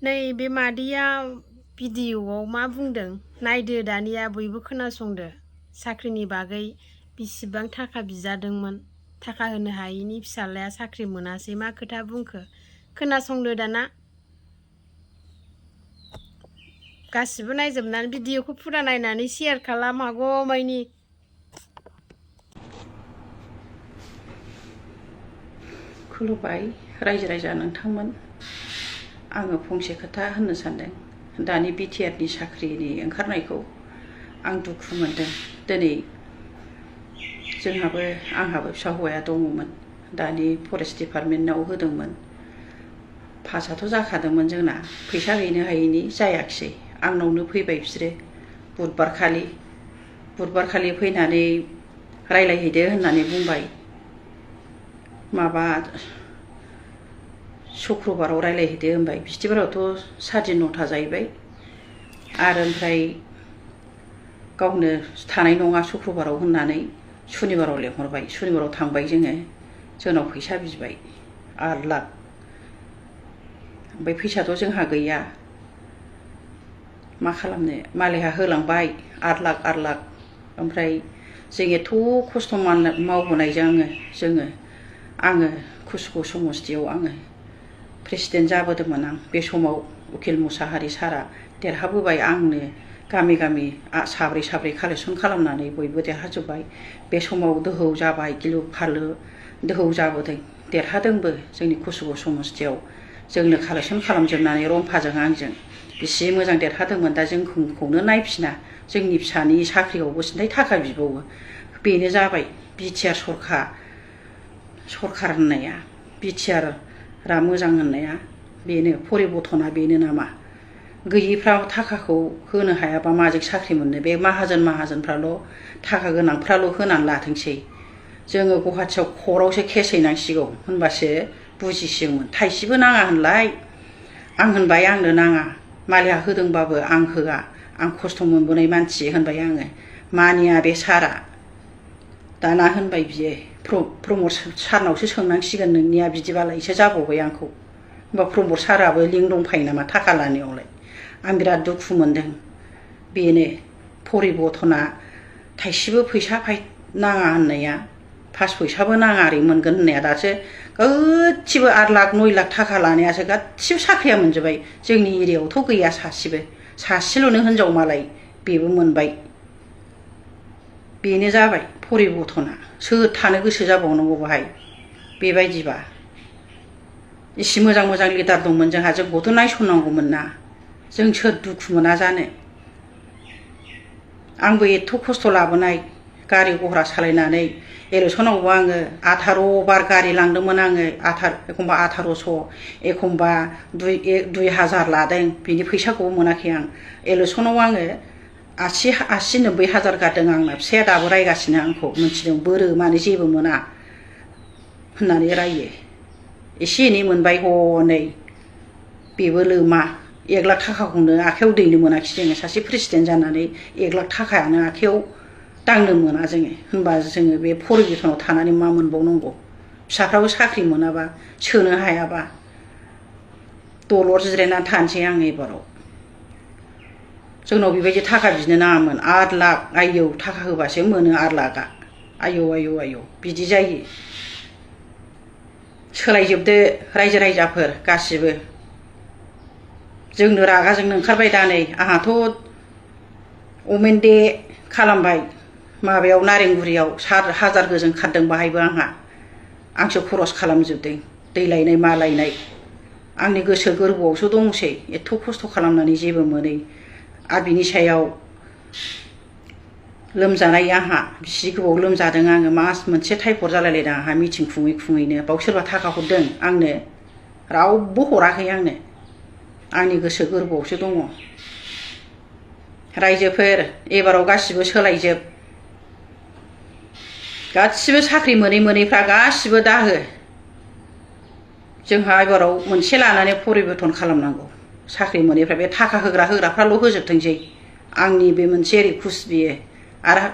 नै बे मादैया भिडिअआव मा बुंदों नायदो दानिया बयबो खोनासंदो। साख्रिनि बागै बिसिबां थाखा बिजादोंमोन, थाखा होनो हायैनि फिसालाया साख्रि मोनासै, मा खोथा बुंखो खोनासंदो दाना। गासिबो नायजोबनानै भिडिअखौ फुरा नायनानै शेयार खालाम हागौमानि। खुलुमबाय रायजो राजा नोंथांमोन। आङो फंसे खोथा होननो सानदों। दानि बिटिआरनि साख्रिनि ओंखारनायखौ आं दुखु मोनदों। दिनै आंहाबो फिसा हौवाया दङमोन, दानि फरेस्ट डिपार्टमेन्टआव होदोंमोन। पासआथ' जाखादोंमोन जोंना, फैसा हैनो हायैनि जायाखिसै। आंनावनो फैबाय बिसोरो बुधबारखालि फैनानै रायलायहैदो होननानै बुंबाय। माबा शुक्रबाराव रायलायहैदो होनबाय, बिस्थिबारावथ' 9:30 जाहैबाय। आरो ओमफ्राय गावनो थानाय नङा शुक्रबाराव होननानै सुनिबाराव लेंहरबाय। सुनिबाराव थांबाय जोंनाव फैसा बिबाय 8 लाख। ओमफ्राय फैसाथ' जोंहा गैया, मा खालामनो। मालायहा होलांबाय 8 लाख। ओमफ्राय जों एथ' खस्थ' मावबोनायजों आङो कुसुग समस्तियाव आङो प्रेसिडेन्ट जाबोदोंमोन। आं बे समाव उकिल मुसाहारि सारा देरहाबोबाय। आंनो गामि साब्रै कालेक्सन खालामनानै बयबो देरहाजोब्बाय। बे समाव दोहौ जाबाय, गिलु फालु दोहौ जाबोदों, देरहादोंबो। जोंनि कुसुग समस्तियाव जोंनो कालेक्सन खालामजोबनानै रम्फाजों आंजों बेसे मोजां देरहादोंमोन। दा जोंखौनो नायफिना, जोंनि फिसानि साख्रियावबो सिन्थाय थाखा बिबावो। बेनो जाबाय बिटिआर सरखार होननाया, बिटिआरआ मोजां होननाया बेनो, परिबर्तना बेनो नामा। गैयिफ्रा थाखाखौ होनो हायाबा माजों साख्रि मोननो। बे माहाजोनफ्राल' थाखा गोनांफ्राल' होनानै लाथोंसै। जोङो गुवाहाटियाव कर्टआवसो केस हैनांसिगौ, होनबासो बुजिसिगौमोन। थाइसेबो नाङा होनलाय। आं होनबाय आंनो नाङा, मालिया होदोंबाबो आं होआ, आं खस्थ' मोनबोनाय मानसि होनबाय आङो। मानिया बे सारा। दाना होनबाय बियो, प्रमद सारनावसो सोंनांसिगोन नोंनिया बिदिबालायसो जाबावबाय आंखौ। होमबा प्रमद साराबो लिंक दंफायो नामा थाखा लानायावलाय। आं बिराद दुखु मोनदों। बेनो परिबर्तना थाइसेबो फैसा नाङा होननाया, 5 फैसाबो नाङा ओरै मोनगोन होननाया, दासो गासिबो 8 लाख 9 लाख थाखा लानायासो गासिबो साख्रिया मोनजोब्बाय। जोंनि एरियायावथ' गैया सासेल'नो हिनजाव मालाय, बेबो मोनबाय। बेनो जाबाय परिबर्तना। सोर थानो गोसो जाबावनांगौ बाहाय बेबायदिबा। इसे मोजां लिडार दंमोन जोंहा, जोंखौथ' नायसननांगौमोन ना। जों सोर दुखु मोना जानो। आंबो एथ' खस्थ' लाबोनाय, गारि घरा सालायनानै इलेक्सनावबो आङो 18 बार गारि लांदोंमोन आङो। एखमबा 1800, एखमबा 2000 लादों। बिनि फैसाखौबो मोनाखै आं। इलेक्सनाव आङो 80-90 हाजार गारदों। आंना फिसाया दाबो रायगासिनो आंखौ, मिन्थिदों बोरो मानो जेबो मोना होननानै रायो। एसे एनै मोनबाय हनै, बेबो लोमा। 1 लाख थाखाखौनो आखाइयाव दैनो मोनाखिसै जोङो। सासे प्रेसिडेन्ट जानानै 1 लाख थाखायानो आखाइयाव दांनो मोना जोङो। होनबा जोङो बे परिबर्तनाव थानानै मा मोनबावनांगौ। फिसाफ्राबो साख्रि मोनाबा, सोनो हायाबा दलर जिरायनानै थानोसै आं एबाराव। जोंनाव बेबायदि थाखा बिनो नाङामोन। 8 लाख, आयौ थाखा होबासो मोनो 8 लाखआ। आयौ बिदि जायो। सोलायजोबदो रायजो राजाफोर गासिबो। जोंनो रागा जोंनो ओंखारबाय दा नै। आंहाथ' अमेन डे खालामबाय माबायाव नारेंगुरियाव, 1000 गोजों खारदों बाहायबो आंसो खरस खालामजोबदों। दै लायनाय मा लायनाय आंनि गोसो गोरबोआवसो दंसै। एथ' खस्थ' खालामनानै जेबो मोनै। आरो बिनि सायाव लोमजानाय, आंहा बिसि गोबाव लोमजादों आङो। मास मोनसे टाइफड जालायलायदों आंहा मिटिं खुङैनो। बाव सोरबा थाखा हरदों आंनो? रावबो हराखै आंनो। आंनि गोसो गोरबोआवसो दङ। रायजोफोर एबाराव गासिबो सोलायजोब। गासिबो साख्रि मोनैफ्रा गासिबो दाहो। जोंहा एबाराव मोनसे लानानै परिबर्तन खालामनांगौ। साख्रि मोनैफ्रा बे थाखा होग्राफ्राल' होजोबथोंसै। आंनि बे मोनसे रिकुवेस्ट बियो। आरो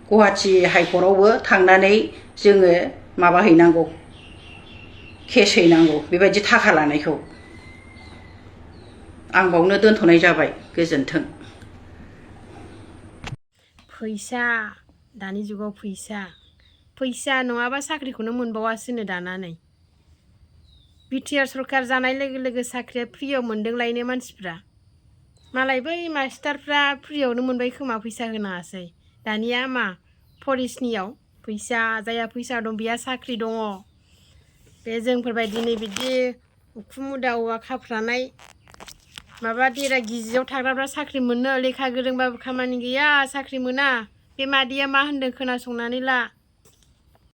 गुवाहाटि हाइकर्टआवबो थांनानै जोङो माबा हैनांगौ, केस हैनांगौ बेबायदि थाखा लानायखौ। आं बावनो दोनथ'नाय जाबाय गोजोन्थों। फैसा दानि जुगाव फैसा नङाबा साख्रिखौनो मोनबावासोनो दाना नै बिटिआर सरकार जानाय लोगो लोगो साख्रिया फ्रियाव मोनदोंलायनो मानसिफ्रा मालाय बै मास्टारफ्रा फ्रियावनो मोनबाय खोमा फैसा होनाङासै दानिया मा फरेस्टनियाव फैसा जायहा फैसा दं बेहा साख्रि दङ बे जोंफोरबायदिनो बिदि उखुम मुदा औवा खाफ्रानाय माबा देरा गिजियाव थाग्राफ्रा साख्रि मोननो लेखा गोरोंबाबो खामानि गैया साख्रि मोना बे मादैया मा होनदों खोनासंनानै ला